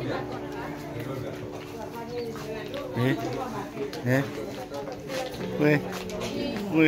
ဟဲ, ဟဲ, ဝဲ, ဝဲ.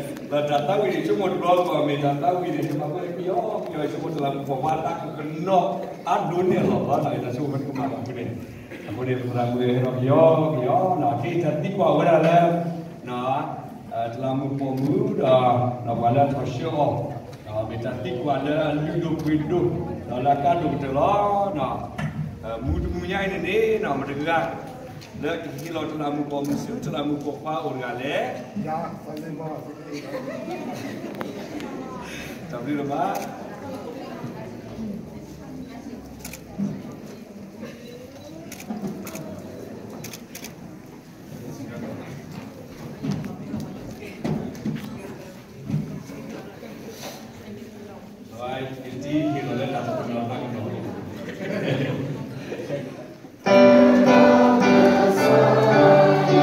ဒီးတၢ်သးဝံၣ်န့ၣ် ဆိကမိၣ်တဘျီကီး မ့ၢ်တၢ်သးဝံၣ်န့ၣ် တမၤဝဲကယီကယီ ဆိကမိၣ်တလးမူးပိာ်ခွါတၢ်ကကနီၣ်အါဒိၣ်န့ၢ်အလီၢ်လီၤ. တၢ်ဆိကမိၣ်မ့ၢ်တကမၣ်ဘၣ်အဃိန့ၣ် အဃိန့ၣ် ပသရၣ်မုၣ်ဟဲဒီးကယီကယီ အက့ၢ်တၢ်သံကွၢ်ဝဲဒၣ်လၢ တလးမူးပိာ်မုၣ်ဒီး ပှၤလၢအထီၣ်ဆှၢအီၤ မ့ၢ်တၢ်သံကွၢ်လၢအလုၢ်ဒိၣ်ပှ့ၤဒိၣ် ဒီးလၢအကါဒိၣ်ကတၢၢ်လီၤ. မူတမူညါအံၤန့ၣ်န့ၣ် မတဂၤ လၢကဟ့ၣ်လီၤတလးမူးပိာ်မုၣ်ဆူတလးမူးပိာ်ခွါအအိၣ်တဂၤလဲၣ်. တၢ်ဘျုးလီၤဘၣ်. ကစၢ်ယွၤဖျီပှၤလၢတၢ်လီၢ်စီဆှံလီၤ. မ်ကစၢ်ယွၤကဆိၣ်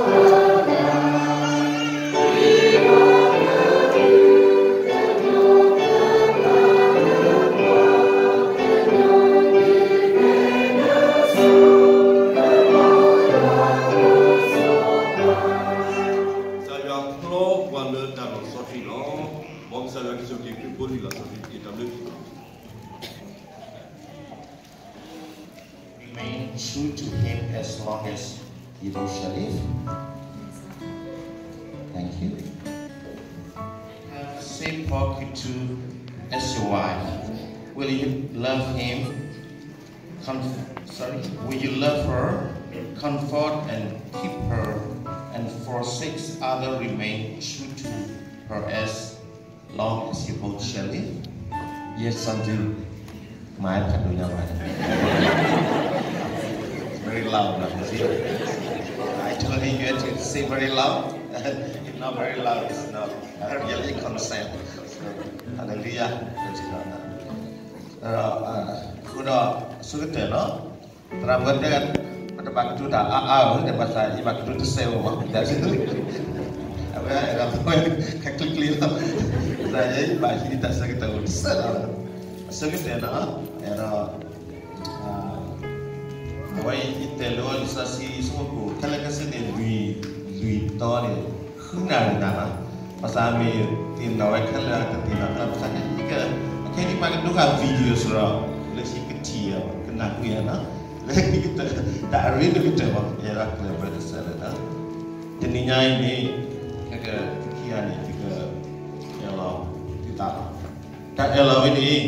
ဂ့ၤက့ၤဖိလံၤလီၤစီဆှံတက့ၢ်. တၢ်ဘျုး Remain true to him as long as you shall live. Thank you. Have Saint Paul Kutu as your wife. Will you love him? Comf-, sorry, will you love her, comfort and keep her, and for six other remain true to her as long as you both shall live? Yes, until my Very loud, no? You see? I told him you have to say very loud. It's not very loud, it's not. I really concern. So, hallelujah. Praise God. ဒီး အဃိဒီး အဆိကတၢၢ်လီၤ. သရၣ်မုၣ်တဲ ပတဘၣ်ကတိၤတၢ်အါအါဧၢ, ဘၣ်ဆၣ် ယဘၣ်ကတိၤတစဲးဧိၤဘၣ်, အဝဲအဲၣ်ဒိး ခဲကျံကျံလီၤ. ဘၣ်ဆၣ် ယဘၣ်ဟံးတၢ်ဆၢကတီၢ်တစဲးလီၤ. အဆိကတၢၢ်လီၤ. အဲၣ်ဒိး အဝဲယတဲလၢလံာ်စီဆှံအဆၢဖိ ခဲလၢာ်ခဲဆ့န့ၣ် လွံၢ် လွံၢ်သီန့ၣ် ဃုနၣ်ရံၣ်နၤလီၤ. ဘၣ်ဆၣ်မ့ၢ်သ့ၣ်နီၣ်ဝဲခဲလၢာ် တသ့ၣ်နီၣ်ခဲလၢာ် ဘၣ်ဆၣ် ခဲအံၤမ့ၢ်ကဒိဃာ် video စ့ၢ်ကီး လၢခံကထံၣ် ကနၢ်ဟူယၤလီၤ. လၢခံကတၢၢ် တၢ်အရ့ဒိၣ်ကတၢၢ်ဘၣ် ယဲဒၣ်ကျၢၢ်ဘၢတစဲးလၢာ်လီၤ. တနံၤညါအံၤန့ၣ် ခဲကထံၣ်ခံဂၤန့ၣ် သုကအဲၣ်လီၤသုသးလီၤ. တၢ်အဲၣ်လီၤဝဲန့ၣ်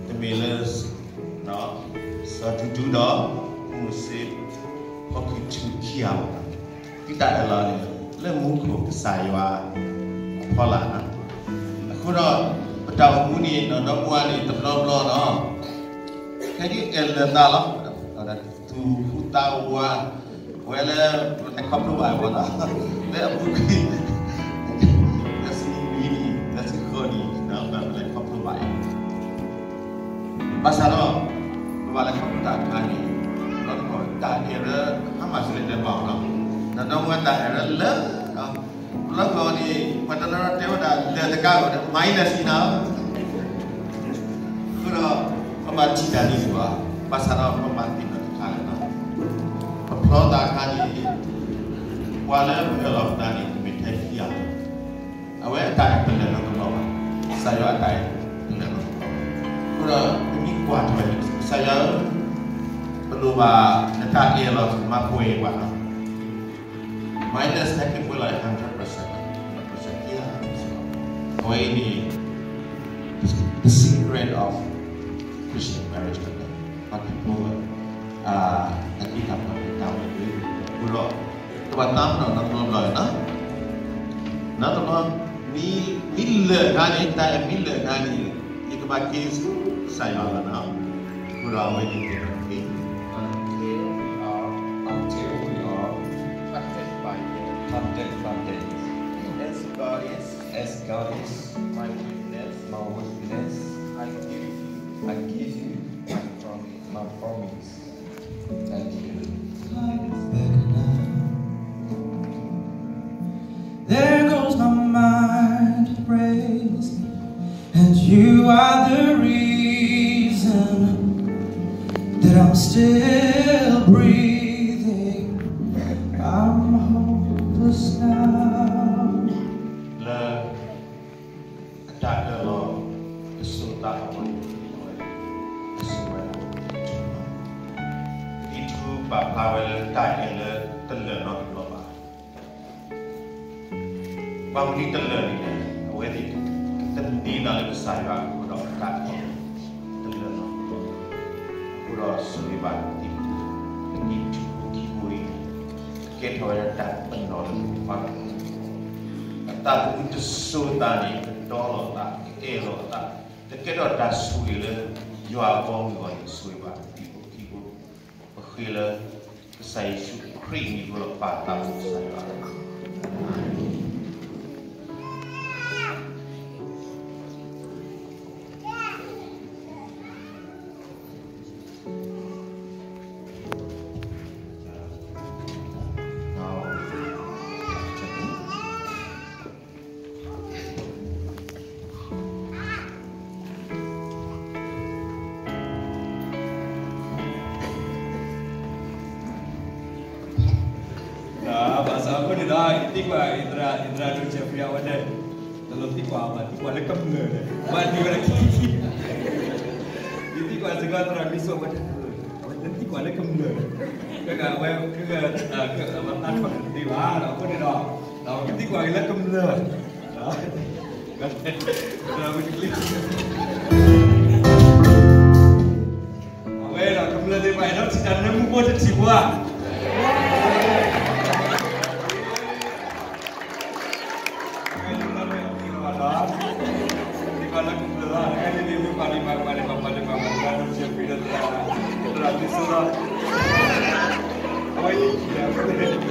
တမ့ၢ်လၢ စီၤဒူဒူဒီး မုၢ်စ့ ဟီၣ်ခိၣ်ထူခံဂၤဘၣ်. သုတၢ်အဲၣ်လီၤန့ၣ် လၢမူခိၣ်ကစၢ်ယွၤအဖီလာ်လီၤ. အဃိဒီး ပတၢ်အိၣ်မူန့ၣ် နီၢ်ဒီမါဝၤန့ၣ် တဘျီဘျီလီၤ. ခဲဒ်အဲၣ်လၢာ်သးလီၤ. သူၣ်ဟူသးဝး ဝဲလၢ ပလဲၤခီဖျိဘၣ်အဂီၢ်လီၤ. လၢအပူၤကွံာ် သၢဆံနွံနံၣ် သၢဆံဃိးနံၣ် ပလဲၤခီဖျိဘၣ်အံၤ ဘၣ်ဆၣ်ဒီး ပဘၣ်လဲၤခီဖျိတၢ်အခါန့ၣ် တၢ်အဲၣ်လၢ ဟါမၢ်စလဲၤတဘၣ်အီၤလီၤ. နီၢ်ဒီမါဝၤတၢ်အဲၣ်လၢလၢာ် လၢကီၢ်န့ၣ် ပှၤတနီၤတဲဝဲဒၣ်လၢာ်တကးဝဲဒီး minus နၤ အဃိဒီး ပဘၣ်ထံၣ်တၢ်န့ၣ်ဘၣ်, ဘၣ်ဆၣ်ဒီးပဘၣ်သ့ၣ်နီၣ်တခါလၢာ်လီၤ. ပဖျီသးအခါန့ၣ် ပှၤလၢပအဲၣ်လီၤပသးန့ၣ် တမ့ၢ်ထဲခံဂၤလီၤ. အဝဲအတၢ်အဲၣ်တလၢာ်နီတဘျီဘၣ်. ကစၢ်ယွၤအတၢ်အဲၣ်တလၢာ်နီတဘျီဘၣ်. အဃိဒီး ပမ့ၢ်ကွၢ်ထီၣ်ဝဲ ကစၢ်ယွၤဧၢ, ပလိၣ်ဘၣ်နတၢ်အဲၣ်လီၤ မၤပှဲၤပှၤလီၤ. Minus ဟဲက့ၤပှဲၤလီၤ hundred percent, hundred percent အဝဲအံၤန့ၣ် the secret of Christian marriage န့ၣ် ပှၤခရံာ်ဖိ အတၢ်ဖံးတၢ်မၤန့ၣ် တၢ်ဝဲအံၤ အဃိဒီး ပဘၣ်သးပ့ၤနီၣ်နီတဘျီဘျီလီၤ. နီတဘျီ မ့ၢ်လၢာ်အခါန့ၣ် တၢ်အဲၣ်မ့ၢ်လၢာ်အခါန့ၣ် ယကဘၣ်က့ၤဆူကစၢ်ယွၤလီၤနီၤ. အဃိဒီးအဝဲန့ၣ် until we are, until we are, affected by the, by the, as God is, as God is, my witness, my witness, I give you, I give you, my promise, my promise. Thank you. There goes my mind racing, and you are the reason that I'm still breathing. I'm hopeless now. လၢ အတၢ်အၢၣ်လီၤ ကစိာ်သးအဝဲ အဝဲ ကစိာ်ဝဲဒၣ် ဒ်ထူပာ်ဖျါဝဲလၢတၢ်အဲၣ်လၢတလၢာ်နီတဘျီဘၣ်. ဘၣ်မနုၤတလၢာ်န့ၣ်လဲၣ်, အဝဲသ့ၣ် တန့ၢ်နီၤလၢကစၢ်ယွၤအဃိဒီးတၢ်အဲၣ် တလၢာ်နီတဘျီဘၣ်. အဃိဒီးဆိၣ်ဂ့ၤဘၣ်သ့ၣ် ဒ်ထူဖိခံဖိအံၤ ကဲထီၣ်ဝဲဒၣ်တၢ်ပနီၣ်လၢပကဘၣ် အသးသမူတစိၤသးန့ၣ် ကတီလိာ်သး ကအဲၣ်လိာ်အသး ကကဲထီၣ်တၢ်ဆိၣ်ဂ့ၤလၢ ယွၤအဘီအမုၢ်အဂီၢ်န့ၣ် ဆိၣ်ဂ့ၤဘၣ်ဒ်ပခံဖိ ပဃ့လၢ ကစၢ်ယ့ၣ်ၡူးခရံာ်အမံၤအဃိဒီးပၢ်သးဘိကစၢ်ယွၤ ဘၣ်ဆၣ်အဃိန့ၣ်ဒီး ယသံကွၢ် ယသရၣ် ယသရၣ်ဒိၣ် Jeffrey အဝဲန့ၣ် တလိၣ်သံကွၢ်အီၤဘၣ်, သံကွၢ်လၢကမျၢၢ်န့ၣ် ဘၣ်ဒံးဝဲဒၣ်ခံထံၣ်, ယသံကွၢ်စ့ၢ်ကီးသရၣ်မံစိး အဝဲ အဝဲသံကွၢ်လၢကမျၢၢ်န့ၣ် ကဲကဲ အဝဲ ကဲကဲ အဝဲသးထီၣ်တသ့ဘၣ်ဒီး အဃိန့ၣ်ဒီး ဒီးကသံကွၢ်က့ၤလၢကမျၢၢ် ဒီး ဒီးဝဲတကလံၤ အဝဲဒီးကမျၢၢ် လၢကပၢၤလီၤ နကဲန့ၣ်န့ၣ် မ့ၢ်ပာ်လံပာ်ကွၢ်န့ၣ် ပှၤပာ်လံပာ်ကွၢ် သရၣ်ဒိၣ်စဲးဖံဒီးသရၣ် သရၣ်သံစိလီၤ အဝဲအံၤ အဃိန့ၣ်ဒီး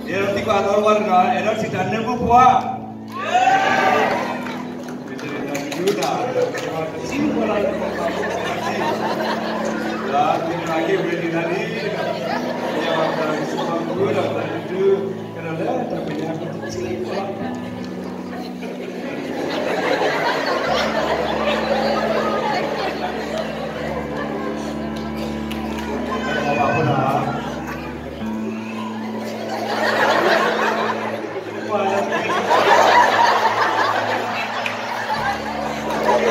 ယအဲၣ်ဒိးသံကွၢ်အသီတဝါတနီၤ အဲၣ်ဒိးထံၣ်တၢ်နၢမူပှၤ မ့ၢ်တၢ်ဒုးတၢ် ဒီးမ့ၢ်တၢ်က့ၤ ready နၤလံ ယဝဲတၢ်ကစီၣ်မၤပူၤဒီးတၢ်ဒုး ကဒီးလၢတၢ်မဲာ်ညါ ကဲဝဲ လၢယွၤအဘျုးအဖှိၣ်ဂ့ၤဂ့ၤဘၣ်ဘၣ်အဃိ ပစံးဘျုးက့ၤကစၢ်ယွၤ ဒီးပစံးထီၣ်ပတြၢၤက့ၤကစၢ်ယွၤလီၤ. ပသရၣ်ဒိၣ်လၢဖျီအီၤတဲအီၤလၢသုတမ့ၢ်လၢပှၤခံဂၤဘၣ်, သုမ့ၢ်ပှၤတဂၤဃီလံနီၤ. တမ့ၢ်လၢ ပျံၤခံဘိဘၣ်, မ့ၢ်ပျံၤတဘိ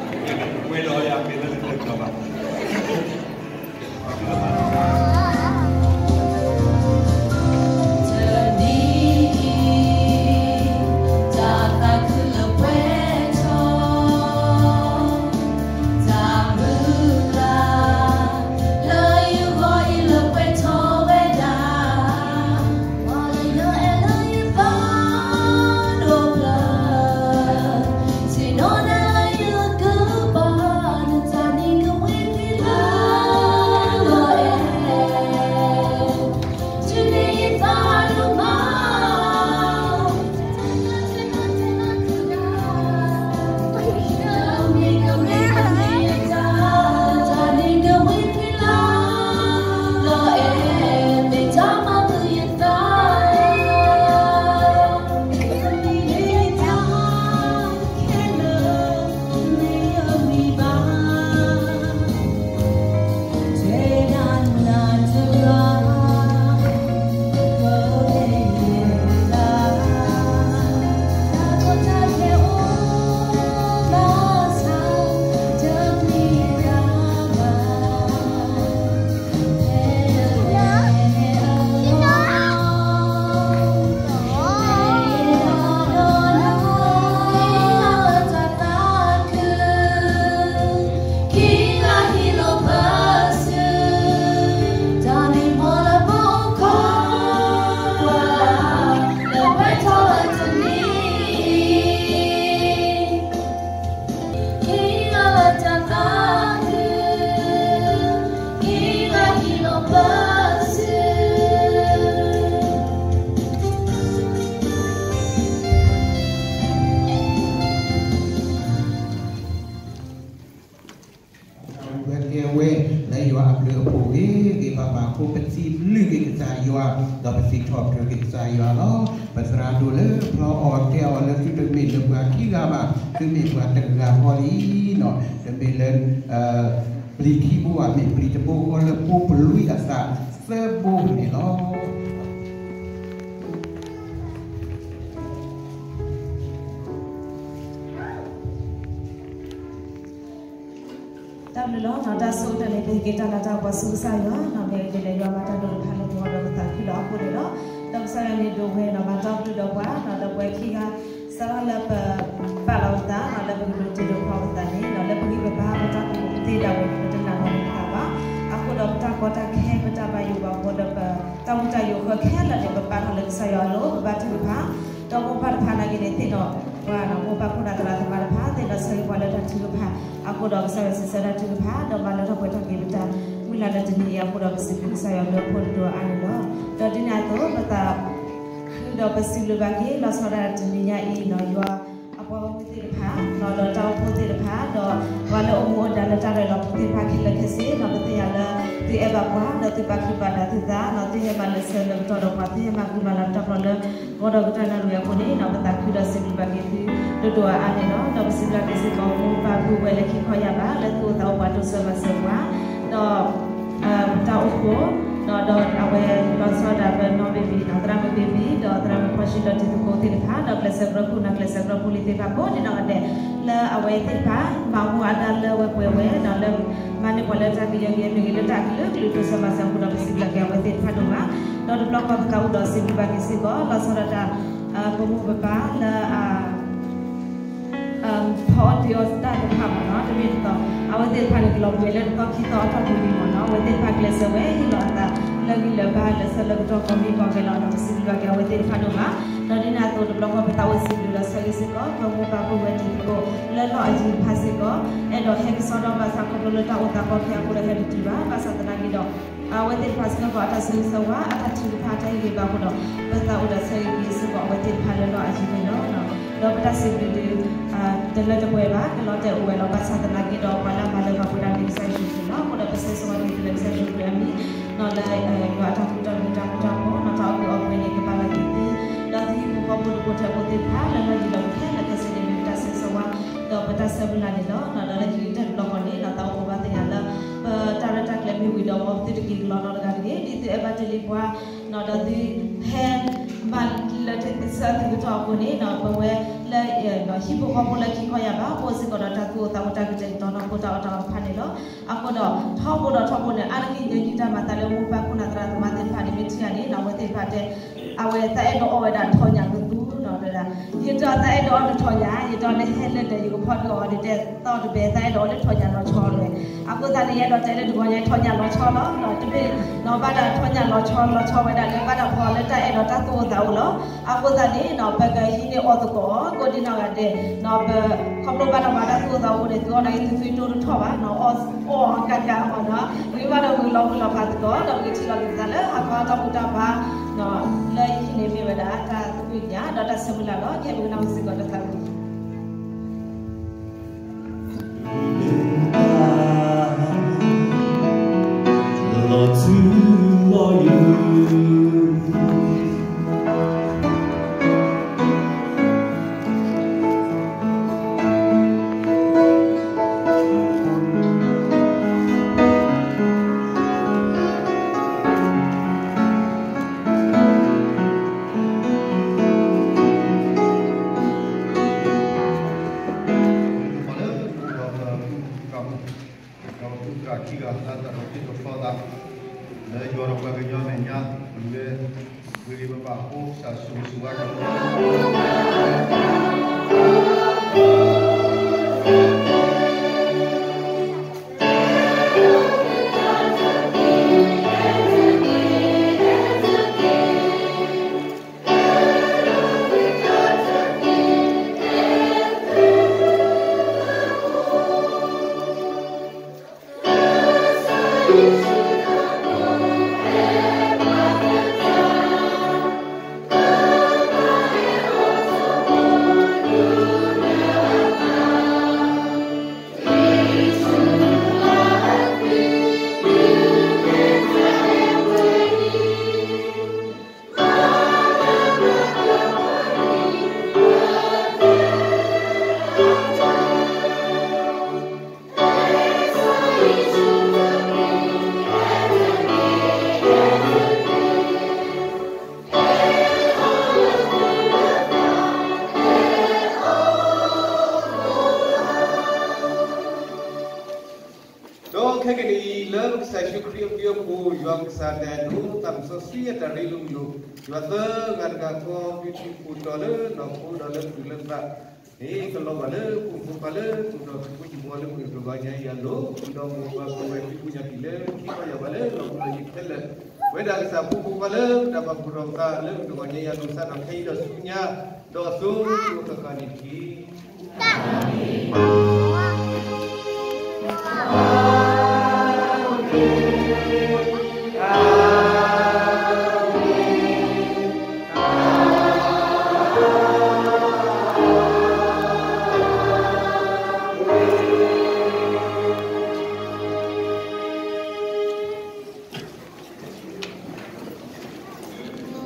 ဃီလၢပူၤပလွံၢ်အသးသၢဘိန့ၣ်လီၤ. တၢ်ဘျုးလီၤ. တၢ်ဆိကတၢၢ်န့ၣ် ပဟ့ၣ်က့ၤတၢ်လၤတၢ်ကပီၤဆူကစၢ်ယွၤ, မ့ၢ်ဒ်လဲၣ်ယွၤမၤတၢ်ဒိၣ်တဖၣ်လၢပဂီၢ်ဒီးပသးခုလီၤအဃိန့ၣ်လီၤ. ဒီးကစၢ်ယွၤန့ၣ်ဒိၣ်ဝဲနီၤ, ဘၣ်တၢ်ဘျုးဒီးပှၤနီၤ, ဒီးပဝဲခံဂၤ စးထီၣ်လၢပပာ်လီၤပသးနီၤ, လၢပကဒိးတ့ဒိးဖျီပသးန့ၣ်နီၤ, လၢပဂံၢ်ပဘါပတၢ်ကူၣ်သ့ဒၣ်ဝဲန့ၣ် ပတနာ်လီၤန့ၢ်ပသးဘၣ်. အဃိဒီးပတၢ်ကီတၢ်ခဲ ပတၢ်ဘၣ်ယိၣ်ဘၣ်ဘှီဒီး ပတၢ်မူတၢ်ယိၣ်ဃၢခဲလၢာ်န့ၣ် ပပာ်ထီၣ်လၢကစၢ်ယွၤအလိၤ, ပဘါထုကဖၣ် ဒီးမိၢ်ပၢ်တဖၣ်နာ်က့န့ၣ် သ့ၣ်နီၣ်ပှၤနီၤ, မိၢ်ပၢ်ခိၣ်နၢ်သရၣ်သမါတဖၣ် သ့ၣ်နီၣ်ဆၢဂ့ၤပှၤလၢတၢ်ထုကဖၣ်, အဃိဒီးကစၢ်ယွၤစံးဆၢတၢ်ထုကဖၣ် ဒီးမၤလၢထီၣ်ပှဲၤထီၣ်က့ၤပတၢ်မုၢ်လၢ်လၢတနံၤအံၤအဃိဒီး ပစံးဘျုးကစၢ်ယွၤလၢအဖိတဒိၣ်အါန့ၣ်လီၤ. ဒီးဒ်န့ၣ်အသိး ပသးခုဒီးပစံးဘျုးဘၣ်က့ၤ လီၤဆီဒၣ်တနံၤညါအံၤနီၤ, ယွၤအပှၤဂီၢ်မုၢ်သ့ၣ်တဖၣ်နီၤ, ဒီးတၢ်အိၣ်ဖှိၣ်သ့ၣ်တဖၣ် ဒီးပှၤလၢအအိၣ်မူအိၣ်ဒါလၢတၢ်ရဲၣ်လီၤပူၤသ့ၣ်တဖၣ်ခဲလၢာ်ခဲဆ့နီၤ, ပသ့ၣ်ညါလၢသုအဲၣ်ဘၣ်ပှၤ ဒီးသုပာ်ချုးဘၣ်ဒၣ်သုသးနီၤ, သုဟဲမၤလၢာ်ဆၢလၢာ်ကတီၢ်ဒီးပှၤ, သုဟဲမၤဃံမၤလၤတၢ်ပျီလၢ ဂီၤဒီးကတၢၢ်နၣ်ရံၣ်အပူၤန့ၣ်နီၤ, ပသးခုဒီးစံးဘျုးဘၣ်က့ၤသု ဒိၣ်ဒိၣ်အါအါန့ၣ်လီၤ. ဒီးပစံးဘျုးက့ၤစ့ၢ်ကီး မိၢ်ပၢ်ပုၢ်ဝဲၢ်လၢခံခီယၢ်ဘး လၢသုအိၣ်သးအိၣ်ပှၤတိစၢၤမၤစၢၤပှၤ, ဒီး တၢ်အိၣ်ဖှိၣ် ဒီးအဝဲလီၤဆီဒၣ်ပနီၢ်ဘ့ၣ်ဘံၣ်နီၤ, သရၣ်မုၣ်ဘ့ၣ်ဘံၣ် ဒီးသရၣ်မုၣ်ဖီၣ်ဆံဒီးတံၤသကိးသ့ၣ်တဖၣ် ဒီးကျဲးစၢးကရၢခိၣ်နီၤ, ကျဲးစၢးကရၢခိၣ်လံၤသ့ၣ်တဖၣ်ကိးဒံးနီၢ်ဂၤဒဲး လၢအဝဲသ့ၣ်တဖၣ် မၤမူအဒါလၢဝဲပှဲၤဝဲနီၤ, လၢမၤန့ၢ်ပှၤလၢတၢ်ကယၢကယဲမ့ၢ်ဂ့ၤ လၢတၢ်ကလုာ်ကလုာ်တိစၢၤမၤစၢၤအဃိဒီး ပစံးဘျုးက့ၤအဝဲသ့ၣ်တဖၣ်ဒိၣ်မး, ဒီးတဘျီဃီပသးအိၣ်ဒီးစံးဘျုးဘၣ်က့ၤစ့ၢ်ကီး လီၤဆီဒၣ်တၢ် ပမိၢ်ပပၢ်လၢအ ဖီအီၣ်တ့အီၣ်တၢ်တဖၣ်မ့ၢ်နီၤ, တမ့ၢ်တတီ, အဝဲသ့ၣ်တဖၣ်န့ၣ် ကလီၤပှဲၤလၢတသီခံသီအတီၢ်ပူၤလံမ့ၢ်နီၤ, အဝဲသ့ၣ်တဖၣ်ကျဲးစၢးဝဲ ဟ့ၣ်လီၤအသး လၢဂံၢ်လၢဘါ လၢဆၢလၢကတီၢ်ကိးမံၤကိးဂၤလီၤ, ဒီးပစံးဘျုးဘၣ်က့ၤအဝဲသ့ၣ်တဖၣ်ဒိၣ်မး, ဒီးဒ်န့ၣ်အသိးတဘျီဃီ ပသးအိၣ်စံးဘျုးဒီးဆၢဂ့ၤစ့ၢ်ကီး ပမိၢ်ပၢ်ပုၢ်ဝဲၢ်တံၤသကိး လၢလီၢ်အယံၤတဖၣ်စ့ၢ်ကီး, အဲၣ်ဒိးဟဲကစီဒီဘၣ်ဆၣ်ခီဖျိလၢတၢ်အိၣ်သးကီခဲအဃိဒီးဟဲတတုၤဘၣ်, ဘၣ်ဆၣ်သနာ်က့ဒီး အဝဲသ့ၣ်တဖၣ်စ့ၢ်ကီး အတၢ်ဆိၣ်ဂ့ၤဆိၣ်ဝါ အတၢ်ထုကဖၣ် တၢ်ဟ့ၣ်ဂံၢ်ဘါအဃိဒီး ပသးအိၣ်ဒီးဆၢဂ့ၤက့ၤစ့ၢ်ကီးအဝဲသ့ၣ်တဖၣ်လၢလီၢ်အယံၤန့ၣ်လီၤ. ဒီးပတၢ်စံးဘျုးဒုး တလၢတပှဲၤဘၣ်, ကလီၤတဲာ်အိၣ်ဝဲလီၤ, ဘၣ်ဆၣ်သနာ်က့ဒီး ပှၤလၢအမၤလၢပှဲၤဒၣ်န့ၣ် ကစၢ်ယ့ၣ်ၡူးခရံာ်လီၤ. အဃိဒီးပဆၢဂ့ၤဆၢဝါက့ၤသုလၢကစၢ်ယ့ၣ်ၡူးခရံာ်အမံၤ, လၢယွၤအတၢ်ဃူတၢ်ဖိးတၢ်ဃူတၢ်ဖိး, တၢ်အီၣ်ကုၢ်အီပှဲၤန့ၣ် ကပာ်လီၤက့ၤသု, ဒီးသုဟံၣ်ဖိဃီဖိတဖိးထဲးဖိသ့ၣ်တဖၣ် လၢလီၢ်ယံၤလီၤ ပခဲလၢာ်ခဲဆ့န့ၣ် မ့ၢ်ပတၢ်ဆၢဂ့ၤဆၢဝါ ဒီးပတၢ်ဆၢမုၢ်လၢ်န့ၣ်လီၤ. ဒီးလၢခံကတၢၢ်တဘျီဃီန့ၣ် သးအိၣ်ဘၣ်သ့ၣ်ညါလၢ ပတၢ်ရဲၣ်တၢ်ကျဲၤမ့ၢ်ဝံၤဒီး မ်သုတက့ၤကလီနီတဂၤတဂ့ၤ, ဒ်သုအဲၣ်ဘၣ်တ့လံပှၤ ဒီးသုဟဲမၤလၢတၢ်ဆၢဂ့ၤဆၢဝါအသိးအဃိန့ၣ် ပဝဲလၢ ဟံၣ်ဖိဃီဖိလၢခံခီယၢ်ဘး အိၣ်စ့ၢ်ကီးဒီးတၢ်သူၣ်အိၣ်သးအိၣ် တၢ်ကတဲာ်ကတီၤနီၢ်ခိတၢ်အီၣ်တၢ်အီတဖၣ်န့ၣ်လီၤ. အဃိဒီး ထီဘိဒီးထီဘိန့ၣ် အါတက့ၢ် ယဲယတၢ်မၤသးလၢမိၢ်ပၢ်ခိၣ်နၢ်သရၣ်သမါသ့ၣ်တဖၣ်န့ၣ် မ့ၢ်ထံၣ်ဧါန့ၣ် အဝဲသ့ၣ်တဖၣ်တဲ အဝဲသးအဲၣ်ဒိးအီၣ်ဝဲဒၣ်ထီၣ်ညၣ်ကသူနီၤ, တဲဒၣ် ယတၢ်သးအဲၣ်ဒိးအီၣ်တထီၣ်ညၣ်, ယတၢ်လၢဟဲလၢဒၢး ယကဖီဒုးအီၤန့ၣ် တဲသီတဘဲ သးအဲၣ်ဒိးအီၣ်လၢထီၣ်ညၣ်လီၤဆီလဲၣ်. အဃိသတးန့ၣ် ယအဲၣ်ဒိးတဲလၢတဂီၤညါ ထီၣ်ညၣ်လီၤဆီလီၤ, တမ့ၢ်နီၤ ဘၣ်တၢ်ထီၣ်ညၣ်လီၤဆီ လီၤဆီဝဲဒၣ်လၢ ဘၣ်တၢ်ဖီလၢတၢ်အဲၣ်ဒိးတၢ်သူၣ်အိၣ်သးအိၣ်လီၤ. အဃိသတးန့ၣ်နီၤ ပကဟံးန့ၢ်အီၣ်သကိး ကိးဒံနီၢ်ဂၤဒဲး ပ ခီဖျိဘၣ်တၢ်မၤတၢ်သူၣ်အိၣ်သးအိၣ်န့ၣ် သုအီၣ်နာ်က့ သုသွံၣ်တိၢ်တထီၣ်ဘၣ်နီၤ, အီၣ်အီၣ်ကးကးအီၤနီၤ, ဂ့ၤမးဒီးဂ့ၤလီၤဘှံးလီၤဖးသကိး ဒီးပကထံၣ်လီၤက့ၤပသးလၢ ဟးခီတၢ်ဘူၣ်တၢ်ဘါ လၢယဟံၣ်န့ၣ်မ့ၢ်ဝဲဒၣ် တၢ်သးဝံၣ်ညါ ဒီးတၢ်ဆၢမုၢ်လၢ်လီၤ. ကဲ ပကနၢ်ဟူစ့ၢ်ကီးတၢ်သးဝံၣ် လီၤထူလီၤယိာ် ဒီးသူၣ်တြၢ်ခံဂၤလၢတၢ်ဒီးသ့ၣ်ဒီးဖျီသး လၢယွၤဒီးပှၤကညီမဲာ်ညါ ပကလဲၤ ဂ့ၤဂ့ၤဘၣ်ဘၣ်အဃိ ကစၢ်ဆိၣ်ဂ့ၤဆိၣ်ဝါက့ၤ ဒီးခဲကနံၣ်အံၤ လၢကစၢ်ယ့ၣ်ၡူးခရံာ်အဘျုးအဖှိၣ် ယွၤကစၢ်တၢ်အဲၣ်ဒိၣ် သးစီဆှံအတၢ်ရ့လိာ်မုာ်လိာ် ယွၤသၢဂၤတဂၤဃီ ဒုးထံၣ်ဖှိၣ်တီၤလၢနီၢ်ခိဒီးလၢသူၣ်လၢသးန့ၣ် ကလီၤဘၣ်လၢပဖိပလၢ ပဒီပုၢ်ဝဲၢ်လၢပတဂီၤညါအံၤအလိၤ ဒီးမိၢ်ပၢ်ပုၢ်ဝဲၢ်ဖံဖုညါကံၤလၢခံခီယၢ်ဘးလၢလီၢ်ပူၤလၢယခဲလၢာ် ပဝဲဒၣ်ကစၢ်ဖိဖိခွါလၢတၢ်ပာ်ဖှိၣ်ထီၣ်ပသးလၢပတဂီၤညါအံၤအလိၤ စးထီၣ်ခဲအံၤဒီးဆူညါ ဒီးအစိၤဃၣ်ဃၣ်န့ၣ်တက့ၢ်.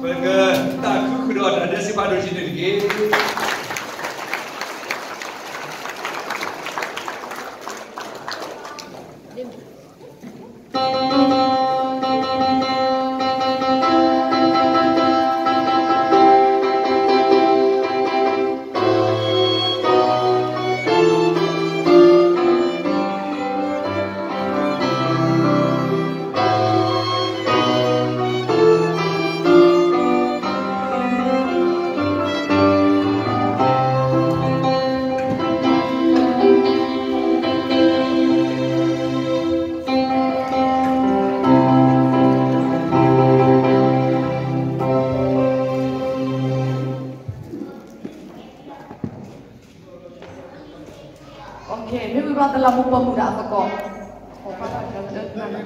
ပကသးခုဃုာ်ဒီးတၢ်ဒဲးစံးဘၣ်ဒိၣ်က့ၤန့ၣ်တက့ၢ်. ပက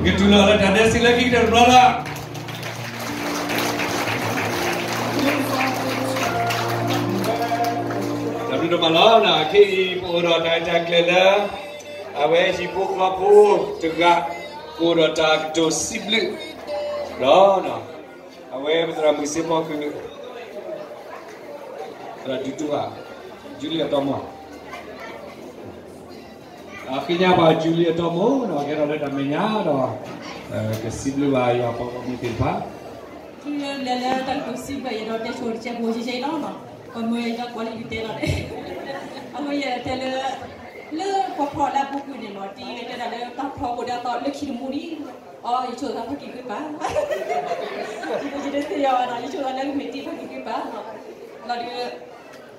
တူၢ်လိာ်လၢတၢ်ဒဲးစံးလၢခံကတၢၢ်တဘျီလီၤ. တၢ်ဘျုးဒိၣ်မးလီၤ. ခဲအံၤ ပအိၣ်ဒီးတၢ်ရဲၣ်တၢ်ကျဲၤလၢ အဝဲဟံၣ်ဖိဃီဖိတဂၤ ကအိၣ်ဒီးတၢ်ကတိၤစံးဘျုး ဒီး အဝဲပသရၣ်မုၣ်စ့ဖီကုၢ် သရၣ်ဒုးတူၢ်ဘၣ် ယူလံအတီမီၢ် အဃ့ညါပှၤယူလံအတီမီၢ် ကဟဲထီၣ်လၢတၢ်မဲာ်ညါဒီး ကစံးဘျုးဘၣ်ယွၤပှၤဂီၢ်မုၢ်သ့ၣ်တဖၣ် ထံလၢလဲၤလၢတၢ်ကတိၤစံးဘျုးယဲဒီးတဲဆိတကဲဖိယဲယဲအံၤလီၤ. ပှၤမၢယတၢ်ကွၢ်လၢယတဲလီၤန့ၣ် အဃိယတဲလၢ လၢပှၤဖီၣ်လၢအပူၤကွံာ်န့ၣ်မး တံၤတဲဒၣ်လၢတၢ်ဖီခိၣ်ဒၣ်သိးလၢခံတမူဒံး အီ ယဆိသးဖးက့ၤကွံာ်ပာ် ယတသ့ၣ်ညါဘၣ်နီၤ ယဆိသးလၢကမ့ၢ်တံၤဖးက့ၤကွံာ်ပာ် လီၤ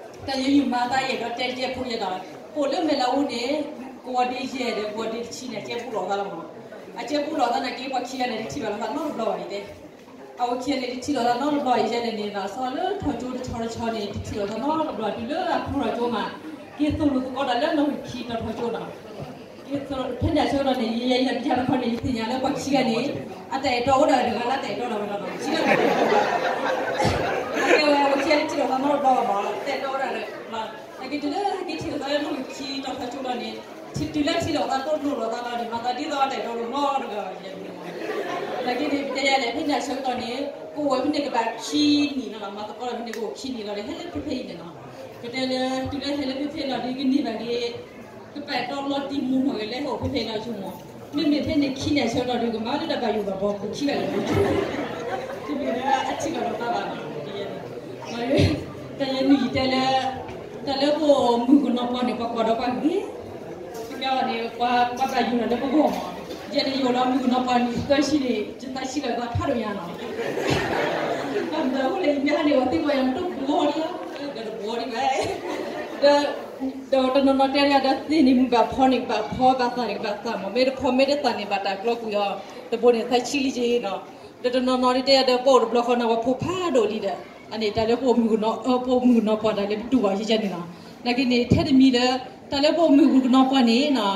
ဒုး တၢ်ယဲယုၢ်မၤသးယဲဒီးတဲတကဲဖိယဲဒီး ပအိၣ်လၢမဲာ်လးအူန့ၣ် ကဝီၤဒ့ယဲၢ်ဒီးကဝီၤဒ့တဆံန့ၣ် အကဲဘူၣ်လီၤသးလီၤမး အကဲဘူၣ်လီၤသးနာ်က့ ပှၤခံဂၤန့ၣ် တထံၣ်ဘၣ်လိာ်သးနီတဘျီဘၣ်အံၤတဲ အဝဲခံဂၤန့ၣ်တထံၣ်လိာ်သးနီတဘျီအံၤယဲန့ၣ် အသီလၢထီၣ်ကၠိတဆီတဆီန့ၣ် တထံၣ်လိာ်သးနီတဘျီ တုၤလၢအဖျိထီၣ်ကၠိမး က့ၤသိၣ်လိာ်သကိးတၢ်လၢနီၣ်ဂံၢ်ခံတီၤထီၣ်ကၠိနီၤ က့ၤသိၣ် ဖဲန့ၣ်အဆၢကတီၢ်န့ၣ် ယဲယဲယၤတယၤတခီန့ၣ် ယသ့ၣ်ညါလၢပှၤခံဂၤန့ၣ် အတၢ်အဲၣ်တီအိၣ်ဒၣ်တဂၤလၢတၢ်အဲၣ်တီဒီးဝဲဒီး ခံဂၤန့ၣ် အကဲဝဲအဝဲခံဂၤန့ၣ်ထံၣ်လိာ်သးနီတဘျီဘၣ်မး တၢ်အဲၣ်တီအိၣ်ဒၣ် နာ်က့တုၤလၢက့ၤထံၣ်လိာ်သးလၢနီၣ်ဂံၢ်ခံတီၤထီၣ်ကၠိလီၤန့ၣ် တုၤလၢထံၣ်လိာ်သးတိၢ်လိာ်လိာ်သးလီၤန့ၣ် မၤသးဒ်သိးအတၢ်အဲၣ်တီလိာ်နီတဂၤဘၣ်ယဲန့ၣ် နာ်က့န့ၣ် ပတဲယဲလဲၣ် ဖဲန့ၣ်အဆၢကတီၢ်န့ၣ် ကအိၣ်ဝဲဖဲန့ၣ်ကဘၣ်ခံနံၣ်လီၤ မၤသကိးဒီးဖဲန့ၣ်ကအိၣ်ခံနံၣ်လီၤဒီး ဟဲလၢဖဲဖဲအံၤန့ၣ်နီၤ ပတဲလၢ တုၤလၢဟဲလၢဖဲဖဲလီၤဒီး ကန့ၢ်ဘၣ်က့ၤ ကပာ်တီလီၤတံၢ်မူနီၢ်ဂ့ၤလၢဟဲအိၣ်ဖဲဖဲလီၤဆိမး မ့မ့ၢ်ဖဲန့ၣ်ခံနံၣ်အဆၢကတီၢ်ဒီး ကမၤလၢတၢ်ဘၣ်ယိၣ်ဘၣ်ဘီ ပှၤခံဂၤလၢာ်လၢာ်ဆိ တမ့ၢ်လၢအထံၣ်လိာ်သးဘၣ်နီၤ တၢ်ယဲန့ၣ်ယတဲလၢ တၢ်လၢပအိၣ်မုၣ်ကနီၤပှၤန့ၣ် ပှၤကွၢ်ဒီးပှၤဂ့ၤ ကကဲအီၤန့ၣ် ပှၤဘၣ်ယိၣ်လီၤလၢပဂီၢ်မး ယဲန့ၣ်ယအိၣ်လီၤမုၣ်ကနီၤပှၤနံၣ်သၢဆံန့ၣ် ယသးဆံးလီၤသးဖးဒိၣ်ညါနီၤ ဘၣ်မနုၤအဃိလဲၣ် ယမ့ၢ်ဟးန့ၣ် ပှၤသံကွၢ်ယၤန့ၣ် တဘှီဒံးဧါ ဒီးတဘှီဒံးဘၣ် ဒီး ဒီးတနီၤနီၤတဲလၢဒီးသ့ၣ်န့ၣ်မုၢ်ဘၣ်ဖီန့ၣ် ဘၣ်ဖီဘၣ်သၣ်န့ၣ် ဘၣ်သၣ်မး မ့ၢ်တဖီမ့ၢ်တသၣ်န့ၣ် ဘၣ်တၢ်ကျီကွံာ်အီၤ တဘိန့ၣ်သးဆံးလံက့ၤနီၤ ဒီးတနီၤနီၤဒ်တဲဒီးပအိၣ်တဘျီဃီန့ၣ် ပှၤဖိဖးဒိၣ်လံဒီး အန့ၣ်တၢ်လၢပအိၣ်မုၣ်ကနီၤ ပအိၣ်မုၣ်ကနီၤပှၤတၢ်လၢပတူၢ်ဘၣ်ယဲယဲန့ၣ်နီၤ နာ်က့န့ၣ် ထဲတမံၤလၢ တၢ်လၢပအိၣ်မုၣ်ကနီၤပှၤန့ၣ်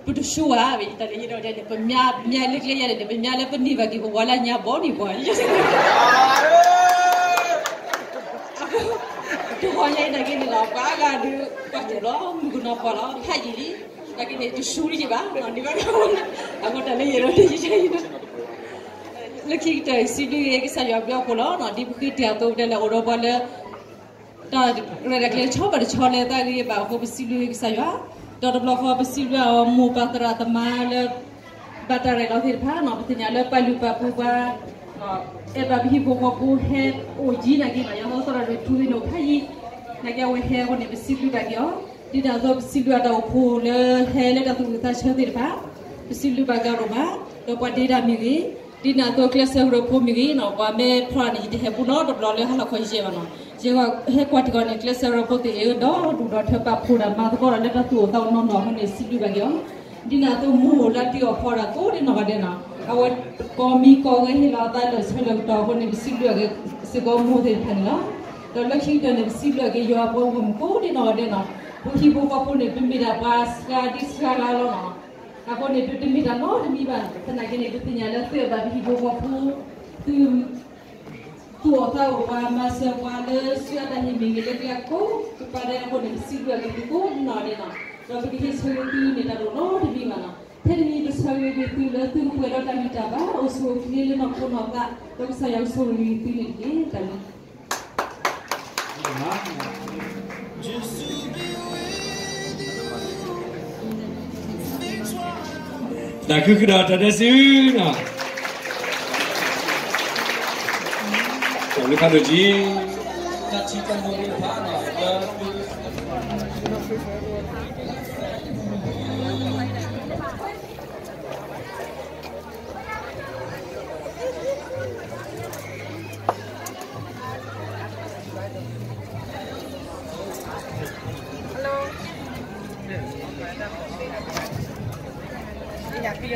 ပတဆူဘၣ် တၢ်လၢယဲဒီးတဲန့ၣ် ပမၤလၢကျဲယဲန့ၣ် ပမၤလၢပန့ၢ်ဘၣ်က့ၤပဝၤလၢညါဘီန့ၣ်ပှၤ တဂီၤညါအံၤနာ်က့န့ၣ်လီၤ ပှၤအါဂၤဒုး ပှၤတဲလီၤ မုၣ်ကနီၤပှၤလီၤ ဖးယံာ်လံ နာ်က့န့ၣ် တဆူလံက့ၤဘၣ် န့ၣ်ဘၣ် အဃိတၢ်လၢယဲဒီးတဲယဲအံၤ လၢခံကတၢၢ် စံးဘျုးက့ၤကစၢ်ယွၤဘျုးအဖှိၣ်လီၤ ဒ်ပဃ့တၢ်အသိးတဲလၢအိၣ်ဒီးပှၤလၢ တၢ်ရဲၣ်တၢ်ကျဲၤဆီဘၣ်တဆီလၢတၢ်ဂ့ၢ်ဘၣ်အဃိ ပစံးဘျုးက့ၤကစၢ်ယွၤ ဒီးတဘျီဃီပစံးဘျုးအီၤမိၢ်ပၢ်သရၣ်သမါလၢ ဘၣ်တၢ်ရဲၣ်လီၤသ့ၣ်တဖၣ်နီၤ ပသ့ၣ်ညါလၢပာ်လုၢ်ပာ်ပှ့ၤပှၤ အဲၣ်ဘၣ်ပဟံၣ်ဖိဃီဖိဟဲအိၣ်ယံၤနာ်က့ဘၣ် ယၤသီသရၣ်ဒိၣ်ထူသ့ၣ်န့ၣ်အိၣ်ဖးယံၤ နာ်က့အဝဲဟဲအဃိန့ၣ် ပစံးဘျုးဘၣ်က့ၤအီၤ ဒ်န့ၣ်အသိးပစံးဘျုးအတၢ်အိၣ်ဖှိၣ်လၢဟဲလၢတၢ်သူၣ်ဝံၣ်သးဆၢသ့ၣ်တဖၣ် ပစံးဘျုးဘၣ်က့ၤအီၤဒိၣ်မး ဒီးပှၤဒ့တၢ်မ့ၢ်ဂ့ၤ ဒ်န့ၣ်အသိးကျဲးစၢးကရၢဖိမ့ၢ်ဂ့ၤနီၤ ပှၤမ့ၢ်ဖျီန့ၣ် ယတဟဲပူနီတဘျီလၢဟါလီၤခီယဲၢ်ဘၣ်နီၤ ယဲဟဲကွၢ်ထံကီၢ်န့ၣ် ကျဲးစၢးကရၢဖိသ့ၣ်အံၤ ဒီဒူၣ်ဒီထၢပာ်ဖှိၣ်တၢ်မၤသကိးတၢ်လၢတၢ်သူၣ်အိၣ်သးအိၣ်နီၢ်နီၢ်အဃိန့ၣ် စံးဘျုးဘၣ်က့ၤအီၤ ဒ်န့ၣ်အသိးမူအိၣ်လၢတံၤအီၣ်ဖီတၢ်ကိးဒ်နီၢ်ဂၤဒဲးနီၤ အဝဲကိးမံၤကိးဂဲၤဟ့ၣ်လီၤအသးလၢာ်ဆၢလၢာ်ကတီၢ်အဃိန့ၣ် ပစံးဘျုးဘၣ်က့ၤစ့ၢ်ကီးမိၢ်သ့ၣ်တဖၣ်န့ၣ်လီၤ ဒီးလၢခံကတၢၢ်န့ၣ် ပစံးဘျုးဘၣ်က့ၤယွၤအပှၤဂီၢ်မုၢ်ကိးဒ်နီၢ်ဂၤဒဲးနီၤ ပဟံၣ်ဖိဃီဖိန့ၣ် ပမ့ၢ်ဒၣ်ပှၤစှၤဒ်စှၤဂၤလီၤနီၤ အဃိန့ၣ် ပတမ့ၢ်တၢ်နီတမံၤဘၣ် သနာ်က့န့ၣ် ပသ့ၣ်ညါလၢသုအဲၣ်ဘၣ်ပဟံၣ်ဖိဃီဖိ သု သူၣ်အိၣ်သးအိၣ်ပှၤ မၤစၢၤပှၤလၢစုအတၢ်ဟ့ၣ်မ့ၢ်ဂ့ၤလၢကျဲကိးကပၤဒဲးအဃိန့ၣ် ပစံးဘျုးဘၣ်က့ၤသုကိးနီၢ်ဒဲးနီၤ ဒီးပကဟ့ၣ်ဆၢက့ၤသုန့ၣ်တၢ်ဒိၣ်နီတမံၤဘၣ်နီၤ ဖဲတနံၤပဆၢဂ့ၤက့ၤသုလၢသုကပှဲၤဒီးတၢ်ဂံၢ်တၢ်ဘါ အိၣ်ဆူၣ်အိၣ်ချ့လၢနီၢ်ခိနီၢ်သး ဒီးကစၢ်ယွၤကဆိၣ်ဂ့ၤက့ၤသုန့ၣ်တက့ၢ်. တၢ်ဘျုး တၢ်ခုခုဒီးတၢ်ဒဲးစုနီၤ, တၢ်ဘျုးဖးဒိၣ်က့ၤ တၢ်ထံၣ်တၢ်မုာ်သ့ၣ်တဖၣ်နီၤ,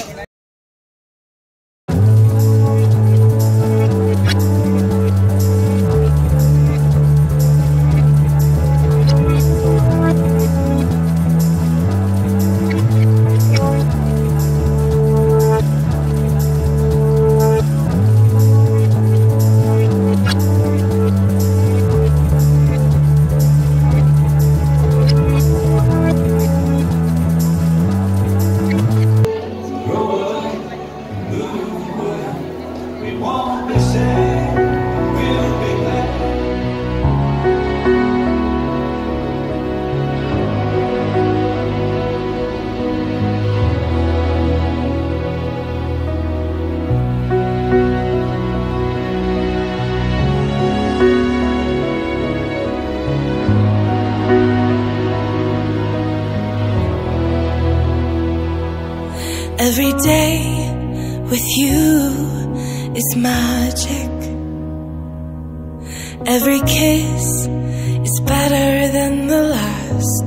Every day with you is magic. Every kiss is better than the last.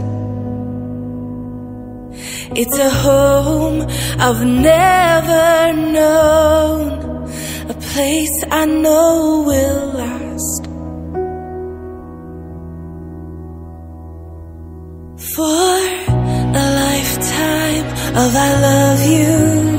It's a home I've never known, a place I know will last. For a lifetime of I love you.